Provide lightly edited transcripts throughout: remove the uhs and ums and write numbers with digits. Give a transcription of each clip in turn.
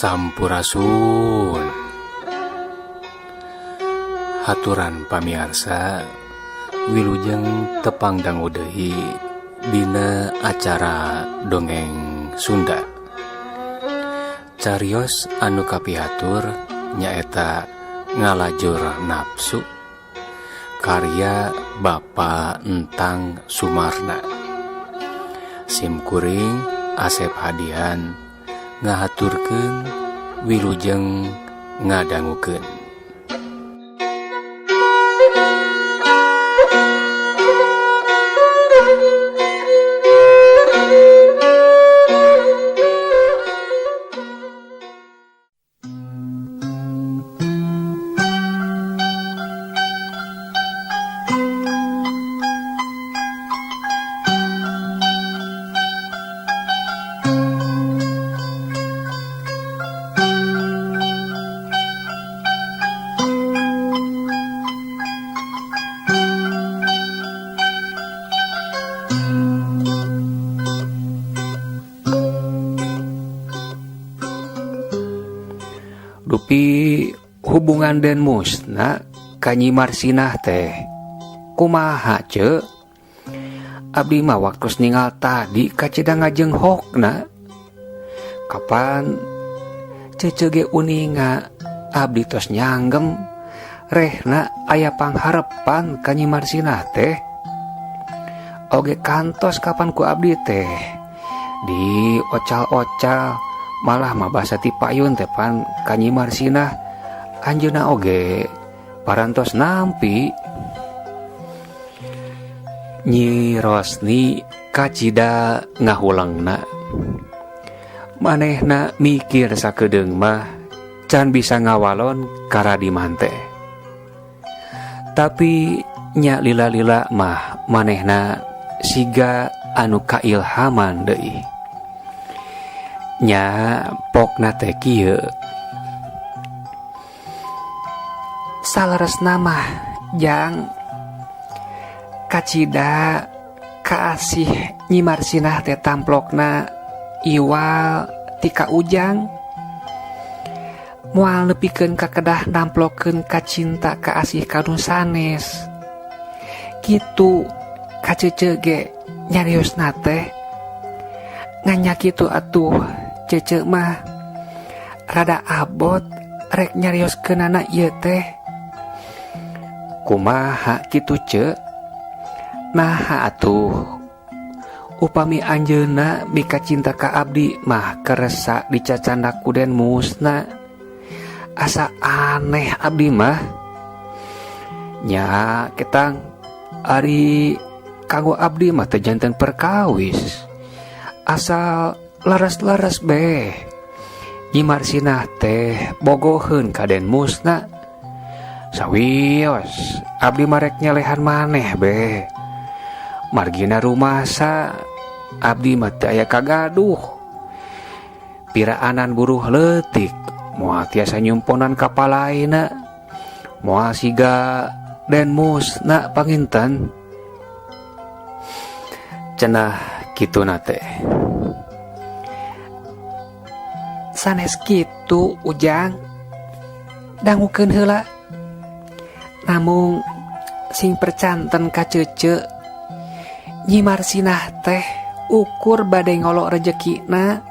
Sampurasun. Haturan pamiarsa wilujeng tepang dangu deui dina acara dongeng Sunda. Carios anu kapihatur nyaeta ngalajur nafsu karya Bapak Entang Sumarna. Simkuring Asep Hadian ngahaturkeun wilujeng ngadangukeun. Dupi hubungan Den Musna ka Nyi Marsinah teh kumaha ce? Abdi mah waktu ningal tadi kacida ngajenghokna. Kapan cece ge uninga abdi tos nyanggem rehna aya pangharepan ka Nyi Marsinah teh. Oge kantos kapan ku abdi teh di ocal-ocal malah mah basa ti payun teh pan ka Nyi Marsinah anjeunna oge parantos nampi. Nyi Rosni kacida ngahulengna. Manehna mikir sakedeung mah can bisa ngawalon karadiman teh. Tapi nya lila-lila mah manehna siga anu kailhaman deui. Nya pokna teh kieu. Saleresna mah jang kacida kaasih Nyi Marsinah teh tamplokna iwal ti ka Ujang. Moal nepikeun ka kedah namplokeun kacinta kaasih ka nu sanes. Kitu kacece ge nyariosna teh. Nganya kitu atuh cece mah rada abot rek nyarioskeunana ieu teh. Kumaha kitu ce? Naha atuh upami anjeunna mika cinta ka abdi mah keresa dicacanda ku Den Musna. Asa aneh abdi mah. Nya ketang ari kanggo abdi mah teu janten perkawis. Asal laras-laras beh. Nyi Marsinah teh bogoheun ka Den Musna. Sawios abdi marek nyelehan maneh beh. Margina rumasa abdi mah teu aya kagaduh. Piraanan buruh leutik moal tiasa nyumponan kapalaina. Moal siga Den Musna panginten. Cenah kituna teh. Sanes kitu Ujang dangukeun heula. Namung sing percanten ka cece Nyi Marsinah teh ukur bade ngolok rejekina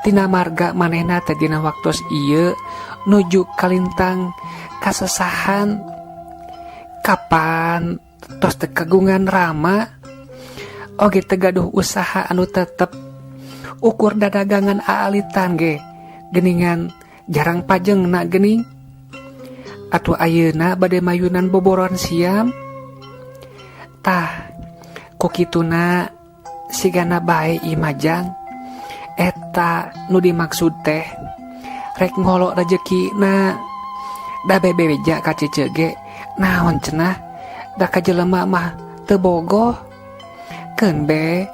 tina marga manehna teh dina waktos ieu nuju kalintang kasesahan. Kapan tos teu kagungan rama oge teu gaduh usaha anu tetep ukur dadagangan aalitan ge geuningan jarang pajengna geuning. Atuh ayeuna bade mayunan boboron siam. Tah ku kituna sigana bae imajang eta nu dimaksud teh rek ngolok rejekina da bebeja ka cece ge naon cenah da ka jelema mah teu bogoh. Keun be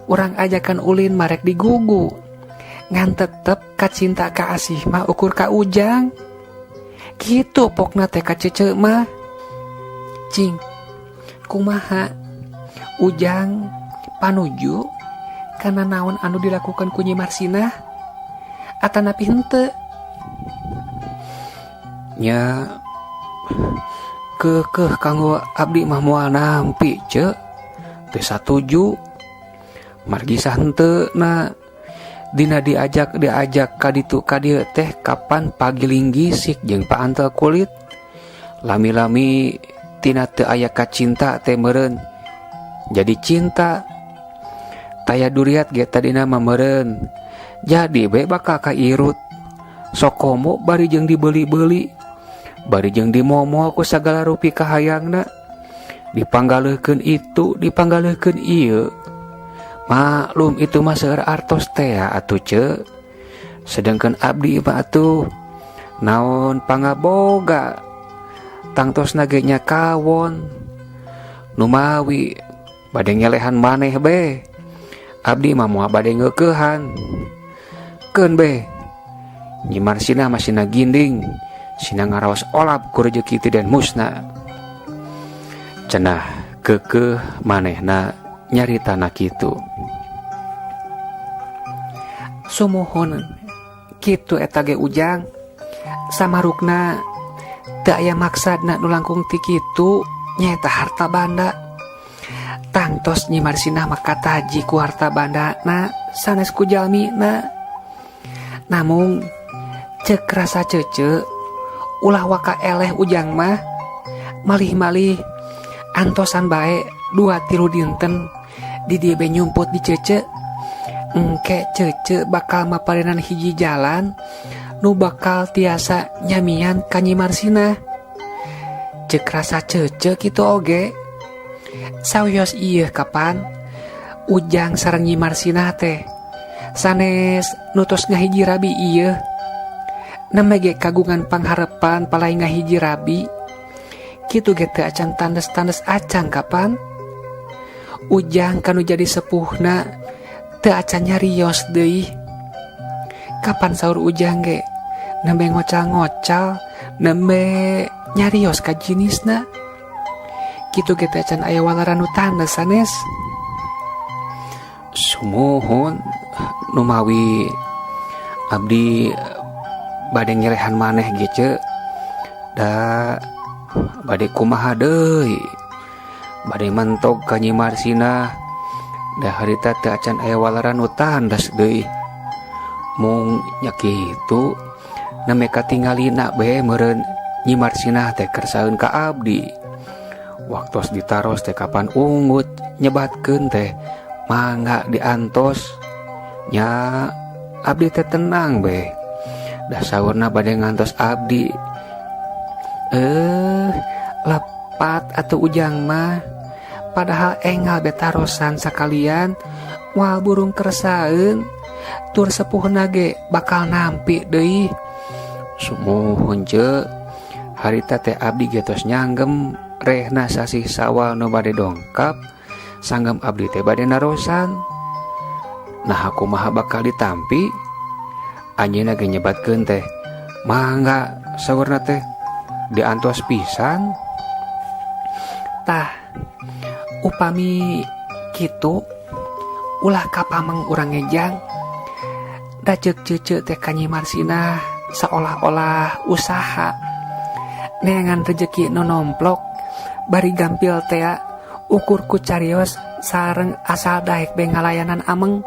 urang ajakan ulin marek digugu ngan tetep kacinta ka asih mah ukur ka Ujang. Kitu pokna teh ka cece mah. Cing kumaha Ujang panuju kana naon anu dilakukan ku Nyi Marsinah? Atanapi henteu? Nya keukeuh kanggo abdi mah moal nampi ce teu satuju margi sahenteu na dina diajak diajak ka ditu ka dieu teh kapan pagiling gisik jeung paantel kulit lami-lami tina teu aya kacinta teh meureun jadi cinta taya duriat ge tadina mah meureun jadi we bakal kairut sokomo bari jeung dibeli-beli bari jeung dimomol ku sagala rupi kahayangna dipanggaleuhkeun itu dipanggaleuhkeun ieu maklum itu mah seueur artos teh atuh ce sedangkan abdi mah atuh naon pangaboga tangtosna ge nya kawon numawi bade ngelehan maneh be abdi mah moal bade ngeukehan keun be Nyi Marsinah mah sina ginding sina ngaraos olap ku rejeki ti Den Musna cenah keukeuh manehna nyaritana kitu. Sumuhun kitu eta ge Ujang samarukna teu aya maksadna nu langkung ti kitu nyaeta harta banda. Tangtos Nyi Marsinah mah kataji ku harta bandana sanes ku jalmina. Namung ceuk rasa cece ulah waka eleh Ujang mah malih-malih antosan bae 2-3 dinten di dieu be nyumput di cece engke cece bakal maparinan hiji jalan nu bakal tiasa nyamian ka Nyi Marsinah. Ceuk rasa cece kitu oge. Sawios ieu kapan Ujang sareng Nyi Marsinah teh sanes nutos ngahiji rabi ieu nembe ge kagungan pangharepan palai ngahiji rabi kitu ge teu acan tandes-tandes acan kapan Ujang kanu jadi sepuhna teu acan nyarios deui. Kapan saur Ujang ge nembe ngocal-ngocal nembe nyarios ka jinisna kitu ge teu acan aya walaran nu tandes sanes. Sumuhun numawi abdi bade ngelehan maneh ge ce da bade kumaha deui bade mentog ka Nyi Marsinah da harita teu acan aya walaran nu tandes deui mung nya kitu nembe katingalina be meureun Nyi Marsinah teh kersaeun ka abdi waktos ditaros teh kapan ungut nyebatkeun teh mangga diantos nya abdi teh tenang be da saurna bade ngantos abdi lepat atuh Ujang mah padahal engal be tarosan sakalian moal burung kersaeun tur sepuhna ge bakal nampi deui. Sumuhun ce harita teh abdi ge tos nyanggem rehna sasih Sawal nu bade dongkap sanggem abdi teh bade narosan nah kumaha bakal ditampi anjeunna ge nyebatkeun teh mangga saurna teh diantos pisan. Tah upami kitu ulah kapameng urang ngejang da ceuk cece teh ka Nyi Marsinah seolah-olah usaha neangan rejeki nu nomplok bari gampil tea ukur ku carios sareng asal daek be ngalayanan ameng.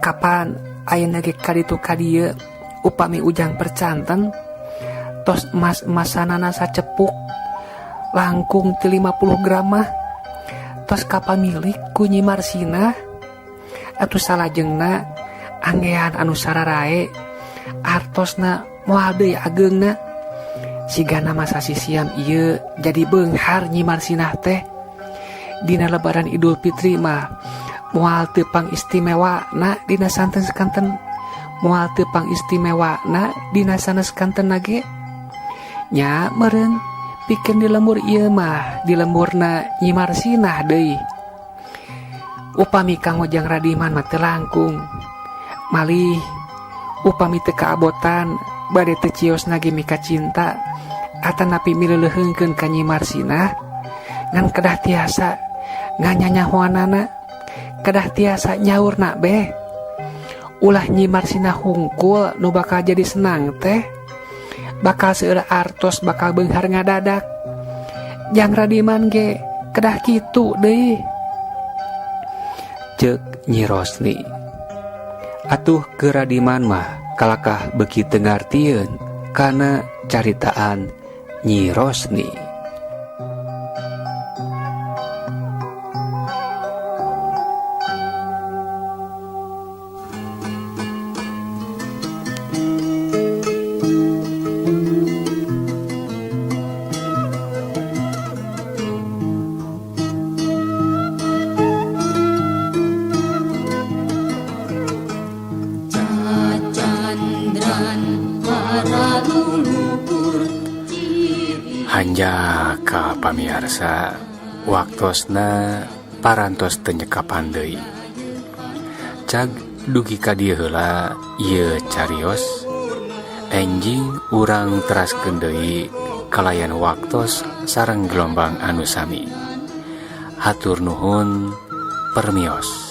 Kapan ayeuna ge kaditu ka dieu upami Ujang percanten tos emas-emasanana sacepuk langkung ti 50 gram mah tos kapamilik ku Nyi Marsinah atuh salajengna anggean anu sararae artosna moal deui ageungna sigana masa sisiam ieu jadi beunghar Nyi Marsinah teh dina lebaran Idul Fitri mah moal teu pang istimewa na dina santen sakanten moal teu pang istimewa na dina sanes kanten nage nya meureun pikeun di lembur ieu mah di lemburna Nyi Marsinah deui. Upami Kang Ujang Radiman mah teu langkung malih upami teu kaabotan bade teu ciosna ge mika cinta atanapi mileuleheungkeun ka Nyi Marsinah ngan kedah tiasa nganyanyahoanana kedah tiasa nyaurna be. Ulah Nyi Marsina hungkul nu bakal jadi senang teh. Bakal seueur artos bakal beunghar ngadadak. Jang Radiman ge kedah kitu deui. Ceuk Nyi Rosni. Atuh ke Radiman mah kalakah beuki teu ngartieun kana caritaan Nyi Rosni. Hanjaka pamiarsa waktosna parantos teu nyekapan deui. Cag dugi ka dieu heula ieu carios enjing urang teraskeun deui kalayan waktos sareng gelombang anu sami. Hatur nuhun permios.